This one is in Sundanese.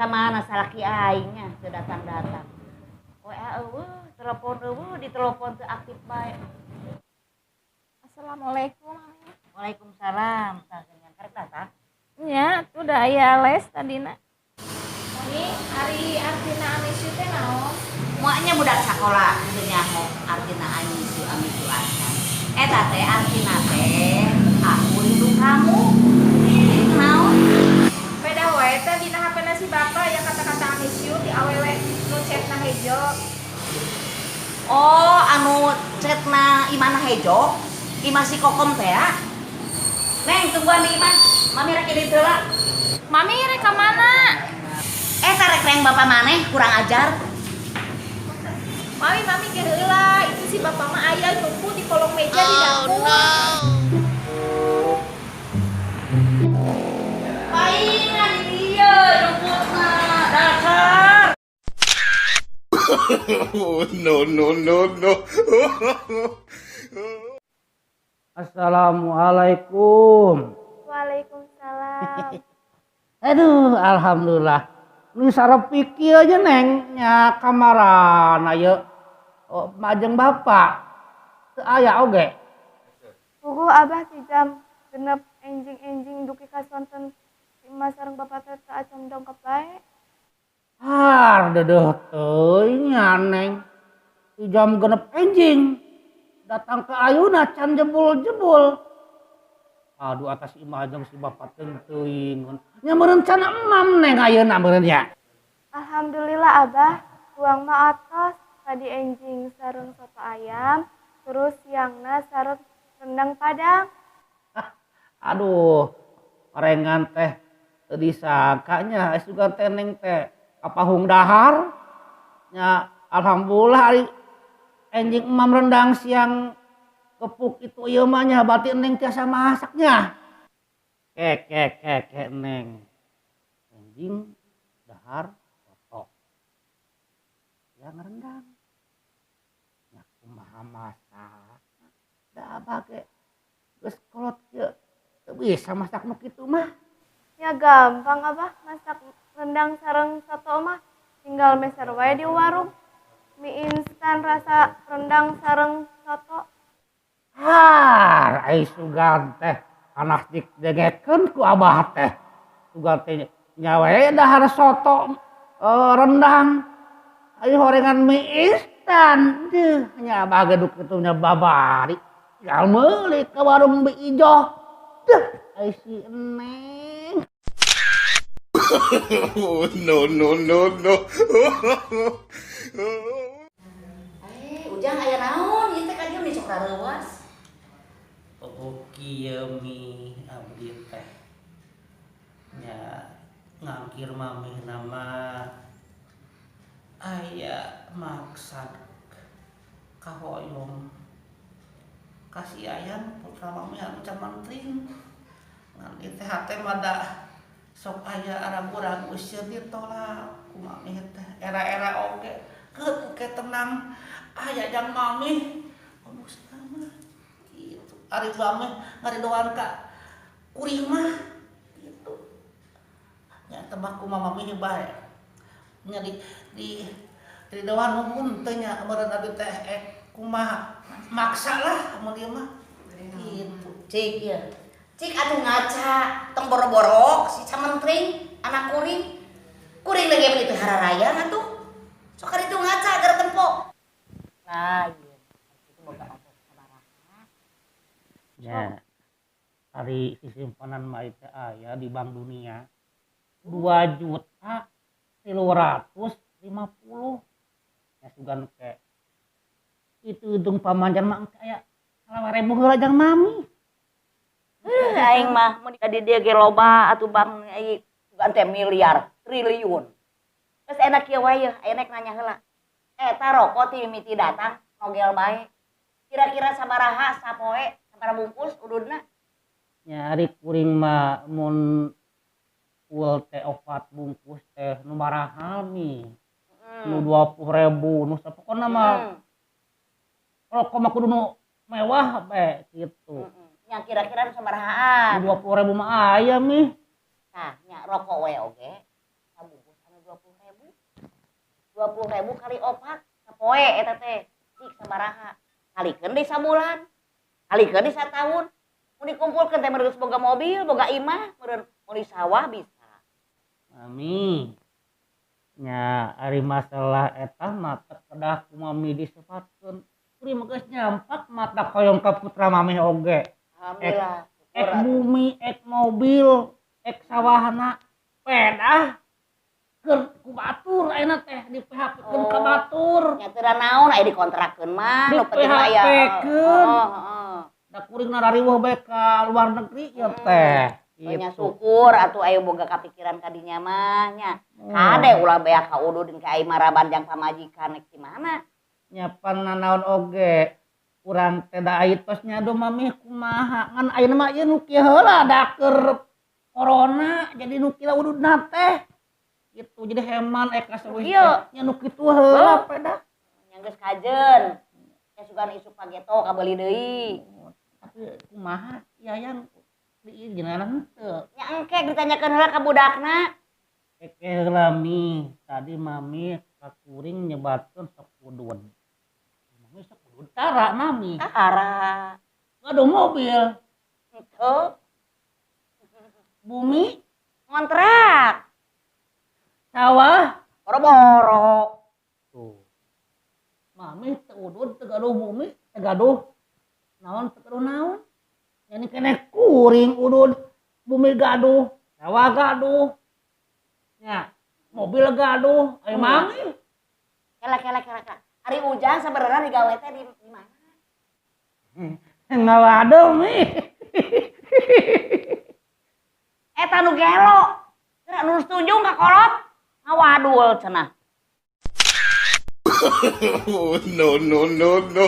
Ka mana salaki aing nya teu datang-datang. WA eueuh, telepon eueuh, ditelepon teu aktif bae. Assalamualaikum, Mami. Waalaikumsalam. Tah geuningan karek datang. Nya, tuh udah aya les tadina. Mami, ari artina I miss you teh naon? Moalnya budak sakola teu nyaho artina I miss you, I miss you acan. Eta teh artina teh aku rindu kamu. Itu naon? Beda wae teh dina HP-na si bapak ya kata-kata I miss you di awewe nu chatna hejo. Oh, anu chatna imana hejo? Imah si Kokom teh ya? Neng, tungguan di imah. Mami rek indit heula. Mami rek ka mana? Eta rek reng bapak maneh kurang ajar. Mami, mami ge heula, itu si bapak mah aya nyumpu di kolong meja di dapur. Paingan di dieu nyumputna dasar. Oh, no, no, no, no. Assalamualaikum. Waalaikumsalam. Aduh, alhamdulillah. Nu sarep kieu aja neng nya kamarana ye. Oh, majeng bapak. Teu aya oge. Puguh abah ti jam 6 enjing-enjing duki ka sonten si emak sareng bapak teh teu acan dongkap bae. Har deudeuh teuing nya neng. Ti jam 6 enjing datang ke ayuna can jebul-jebul. Aduh atas imah jeung si bapak teuing. Nya meureun can emam neng ayeuna meureun nya. Alhamdulillah abah, tuang mah atos tadi enjing sareng soto ayam, terus siangna sareng rendang padang. Ah, aduh, orengan teh teu disangka nya asugan teh neng teh kapahung dahar. Nya alhamdulillah ari enjing emam rendang siang kepuk itu ieu mah nya berarti neng tiasa masaknya. Kek kek kek kek neng. Enjing dahar soto. Yang rendang. Nya kumaha masak. Da abah ge geus kolot kieu teu bisa masak nu kitu mah. Ya gampang abah masak rendang sareng soto mah tinggal meser wae di warung. Mie instan rasa rendang sareng soto. Har, ai sugan teh anak didengekeun ku abah teh. Sugan teh nya we dahar soto rendang. Ayo horengan mie instan. Deuh, nya abah ge duk kitu nya babari. Tinggal meuli ka warung mie ijo. Deuh, ai si Neng. Oh, no, no, no, no. Ujang aya naon ieu teh ka dieu meni sok rareuwas. Oh, kieu mi abdi teh. Nya ngangkir mamih nama aya maksad kahoyong kasih ayam putra mami anu camentring. Ngan ieu teh hate mah da sok aya ragu-ragu sieun ditolak ku mami teh era-era oge. Keut ke tenang aya jang mami rumusna mah kitu. Ari mami ngaridoan ka kuring mah kitu. Nya teh mah kumaha mami bae. Nya di ridoan nuhun teh nya meureun abdi teh kumaha maksa lah mun ieu mah kitu. Cik ieu. Cik atuh ngaca tong boro-boro si camentring anak kuring. Kuring lagi meuni teu hararayang atuh. Sok karitu ngaca agar tempo. Lain. Itu boga ongkos sabaraha. Ya. Ari sisimpenan mah teh aya di Bank Dunia 2.350.000. Ya sugan ke itu hitung pamanjan mah engke aya 20.000 heula jang mami. Aing mah mun di dieu ge loba atuh bank ai sugan teh miliar, triliun. Geus enak kieu wae yeuh, aya nek nanya heula. Eta rokok ti mimiti datang nogel bae. Kira-kira sabaraha sapoe, sabaraha bungkus ududna? Nya ari kuring mah mun full teh 4 bungkus teh nu marahal mi. Nu 20.000 nu sapokona mah. Rokok mah kudu nu mewah bae kitu. Nya kira-kira nu sabarahaan? Nu 20.000 mah aya mi. Nah, nya rokok we oge sabungkus anu 20.000. 20.000 kali 4 sapoe eta teh. Cik sabaraha. Kalikeun deui sabulan. Kalikeun deui sataun. Mun dikumpulkeun teh meureun geus boga mobil, boga imah, meureun meuli sawah bisa. Mami, nya ari masalah eta mah teu kedah ku mami disebatkeun. Kuring mah geus nyampak mata hoyong ka putra mami oge. Alhamdulillah. Ek Syukur atuh. Bumi, ek mobil, ek sawahna, pedah keur ku batur ayeuna teh di PHP-keun ka Oh. batur. Nya teu naon aya dikontrakeun mah, Di nu penting mah aya. PHP-keun. Heeh. Da kuring narariweuh bae ka luar negeri ieu teh. Nya Gitu. syukur atuh aya boga kapikiran ka dinya mah nya. Kade ulah beak ka udud ka ai maraban jang pamajikan rek di mana? Nya pan nanaon oge urang teh da ai tos nyado mami kumaha ngan ayeuna mah ieu nu kieu heula da keur corona jadi nu kieu ududna teh. Gitu jadi heman ek kaseuwih Kieu. teh nya nu kitu heula pedah. Nya geus kajen. Nya sugan isuk pageto kabeuli deui. Tapi kumaha Yayang diizinan henteu? Nya engke ditanyakeun heula ka budakna. Eke heula mi, tadi mami ka kuring nyebatkeun sok udud. Mami sok udud tara mami. Tara. Gaduh mobil, Henteu. Bumi, Ngontrak. Sawah. Boro-boro. Tuh. Mami teu udud, teu gaduh bumi, teu gaduh naon, teu gaduh naon. Yani keneh kuring udud, bumi gaduh, sawah gaduh. Nya, mobil gaduh, aya mami. Kela kela kela kela. Ari Ujang sebenarnya digawe teh di mana? Ngawadul mi. Eta nu gelo. Geura nurus tunjung ka kolot. Ngawadul cenah. Oh, no, no, no, no.